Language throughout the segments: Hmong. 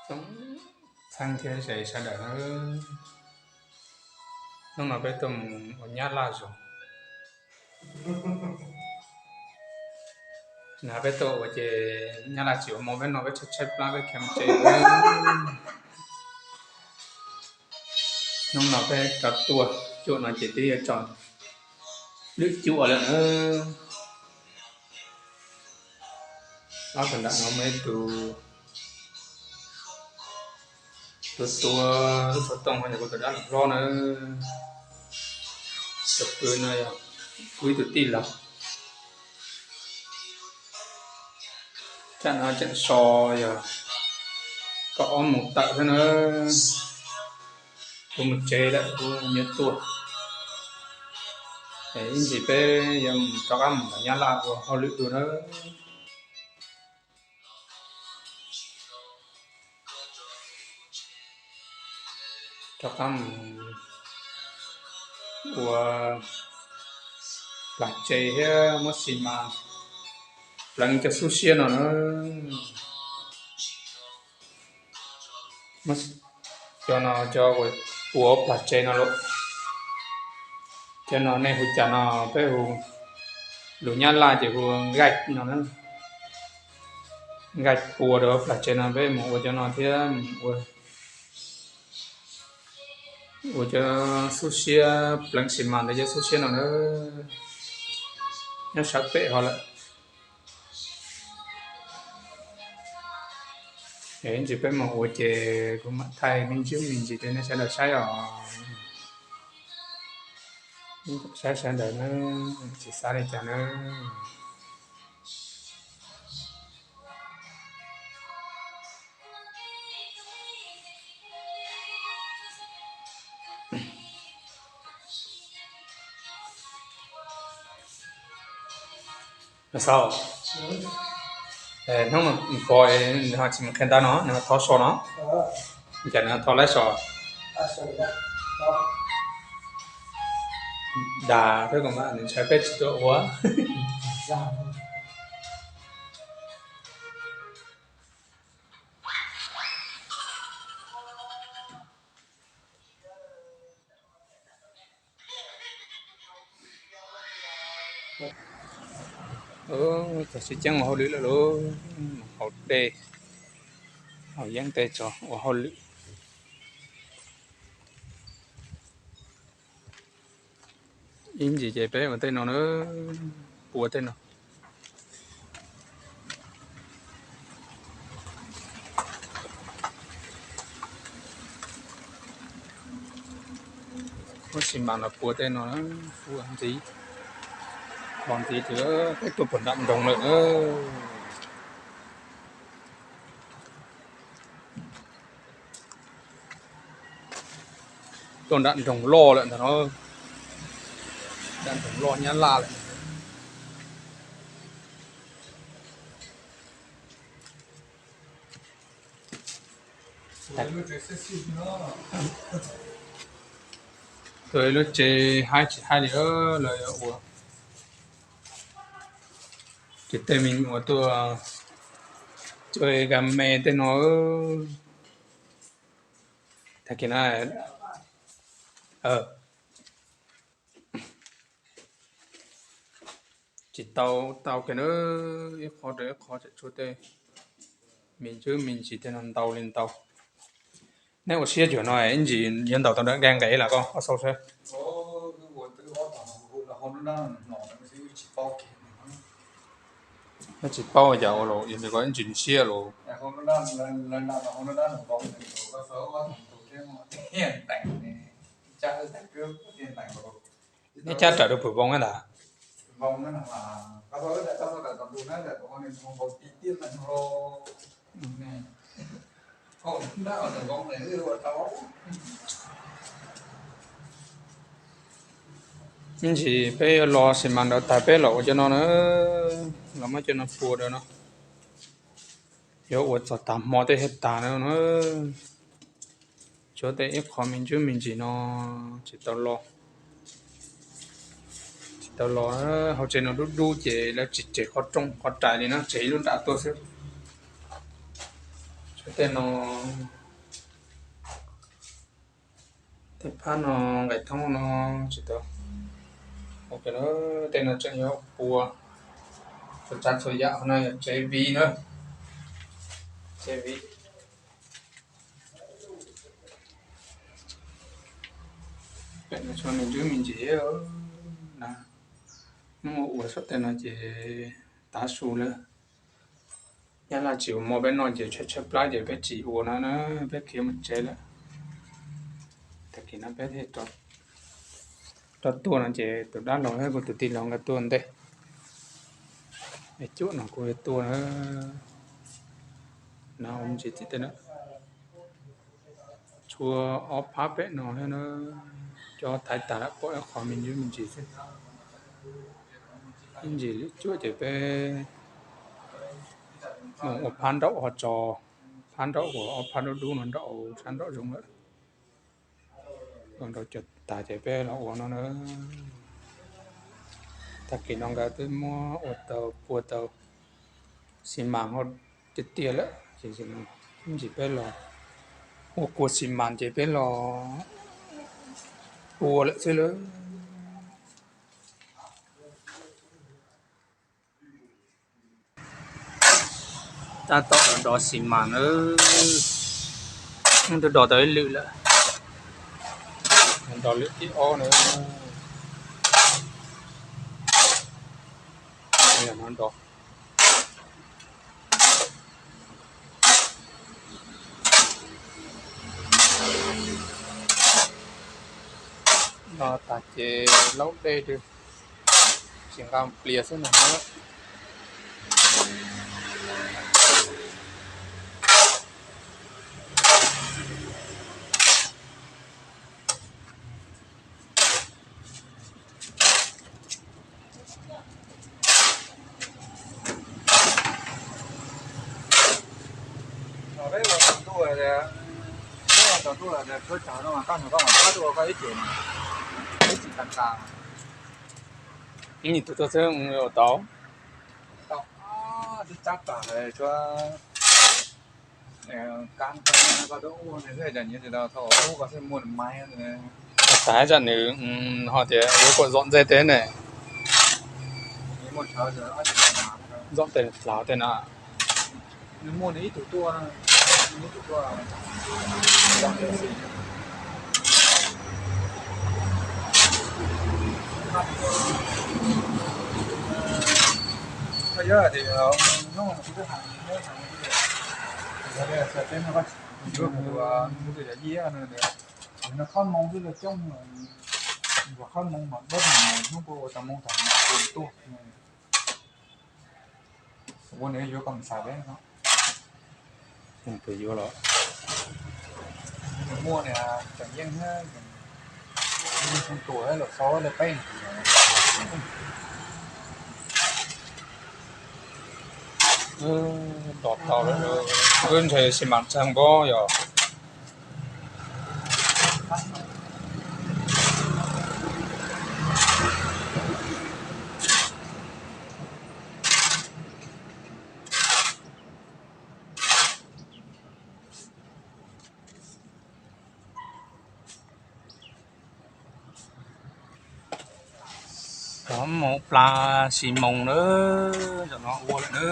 Txheeb thiab ze sawv daws na, hnub no peb tuaj mus ua nyab laj zoo. Na peb tuaj ua ces nyab laj tsis ua hmo, peb no peb tshaib tshaib plab peb khiav mus tsev. Hnub no peb rov tuaj cuaj no ces twb yuav tso lwm cuaj lawm na. Ob tug nram no muaj ib tug tuaj tua lub xov tooj ho yog kuv tus dab laug hlob na. Tus pw no yog kuv ib tug tij laug. Tsam no tseem so yog kaum ob moos tawm xwb na. Kuv mus tsev lawm, kuv yuav tuaj. Ib ntsis peb yuav mus rov qab mus nram nyab laj ua hauj lwm dua na. Rov qab mus ua plas tsev thiab muab xi mas pleev cov xub siab no na. Cov no cov uas puav plas tsev no lawm. Cov no nej hu cas no, peb hu lus nyab laj ces hu nkaij no na. Nkaij puav rau plas tsev no, peb mus ua cov no thiab mus ua, ua cov xub siab pleev xi mas ntawd, cov xub siab no na. Nyob sawv pem ho lawm. Ib ntsis peb mus ua ces kuv mam thaij me ntsis me ntsis rau nej sawv daws saib os. Saib sawv daws na, tsis xav li cas na. Hnub no pog nws ho tsis mus qhia ntab no, nws ho thov so no. Cas nws ho thov laib so? Dag thiab, nws ntshai peb tsis tuaj ua. Txog sib ceeb ua hauj lwm lawm lauj, haus dej, haus yeeb tej tso ua hauj lwm. Ib ntsis ces peb ua tej no na, puav tej no. Muab xi mas los puav tej no, puav ntxiv, puav ntxiv ces peb tuaj puag nram nroog lawm na. Tuaj nram nroog loj lawm ntag no, nram nroog loj Nyab Laj lawm. Tuaj lub tsev haib tsis haib li lawv yuav ua. Ces tej me nyuam tuaj coj game tej no. Tag kis no tsis tau tau kiag na, ib qho rau ib qho tseem tshuav tej me ntsis me ntsis tej no ntau li ntau. Neb ua siab cuag no ib ntsis yuav ntaus tau nram nqe nqes lawm koj ua xau seb. Neb tsis paub cas ua los yog tias koj ib ntsis siab los. Neb cab raws rau pem voo ntag. Ib ntsis peb yuav los xi mas nraud tag peb los ua cov no na, los muab cov no pua rau no. Yuav ua txog tag hmo tej thiaj tag na. Tshuav tej ib qho me ntsis me ntsis no tsis tau los. Tsis tau los, hauv tsev no dub dub ces lawv tsis tseg qhov rooj qhov rais li na, tseg ib lub nram tuaj xwb. Tej no, tej phab no nqaim thoob no tsis tau. Tej no tseem yuav pua, txhua tsav txhua yam no yog tsev viv na, tsev viv. Pem no tshuav me ntsuj me ntsis na, hnub ua ua saum tej no ces tav su lawm. Nyab Laj tsis ua mov peb noj ces tshaib tshaib plab ces peb tsis ua no na, peb khiav mus tsev lawm. Tag kis no peb thiaj rov tuaj no ces tus dab laug thiab kuv tus tij laug nkawd tuaj ntej. Es cuam no kuv yuav tuaj na, no ua me ntsis txim tej na. Tshuav ob phab pem no thiab na, cov thaiv tag lawm pom ib qho me ntsis me ntsis xwb. Ib ntsis lwm cuam ces peb mus ua phab nraum ho tso, phab nraum uas ob phab dub dub no nraum sab nraum zoov lawm. Ua nraum cov tas ces peb los ua no na. Tag kis no nkawd twb muab ua tau pua tau xi mas ho tiag tiag lawm ces ib ntsis peb los ua kua xi mas ces peb los pua lawm xwb lawm. Tab tom dov xi mas na, twb dov tau ib lwm lawm, dov lwm thib ob na. No dov no tag ces laub dej twb tsis nqa plias xwb no. Peb ua tsaus ntuj, peb ua tsaus ntuj tshuav tsawv no mas koj nrog koj mam phab tuaj ua koj ib ce mas, ib txhis tag tas. Ib tug tuaj xwb ua tau. Tau, twb tsab tas lawm tshuav kab koj tuaj ua nws xwb, cas nyiav tsis tau thaum ub koj xwb muaj nws maiv. Tas zaj nws ho tias yuav kom zom ntxej tej ne, zom tej hlav tej na. Nws muaj nws ib tug tuaj, ib tug tuaj. Koj yog tias nyob teb no, yuav mus ua tus yam yij no, no khob moo xwb los coob, ua khob moo mas dab hnub ua tau moo tag mus tuaj. Ua nws yuav kom xav peb no. Tus yuav los muaj tseem yeej, tus los xaub lawm peb. Dov tau lawm, wb ntshe xi mas tsawg npaum yog. Cov mus plas xis moos na, cov no ua lawm na.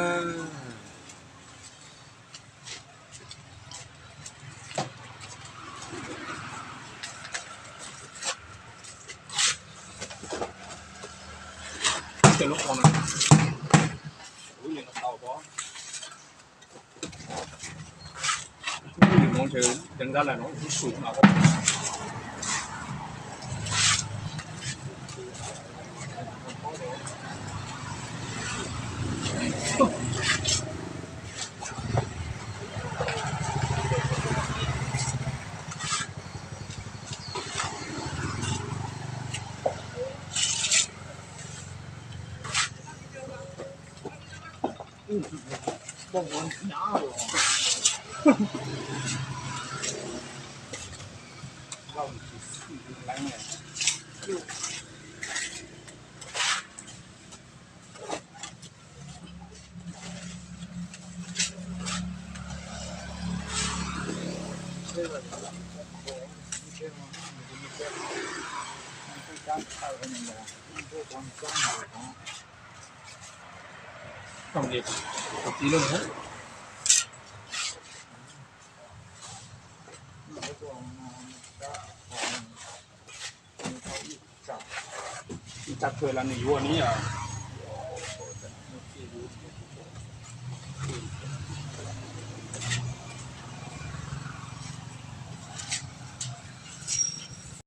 Ib tsab thuam los nws yuav ne yom.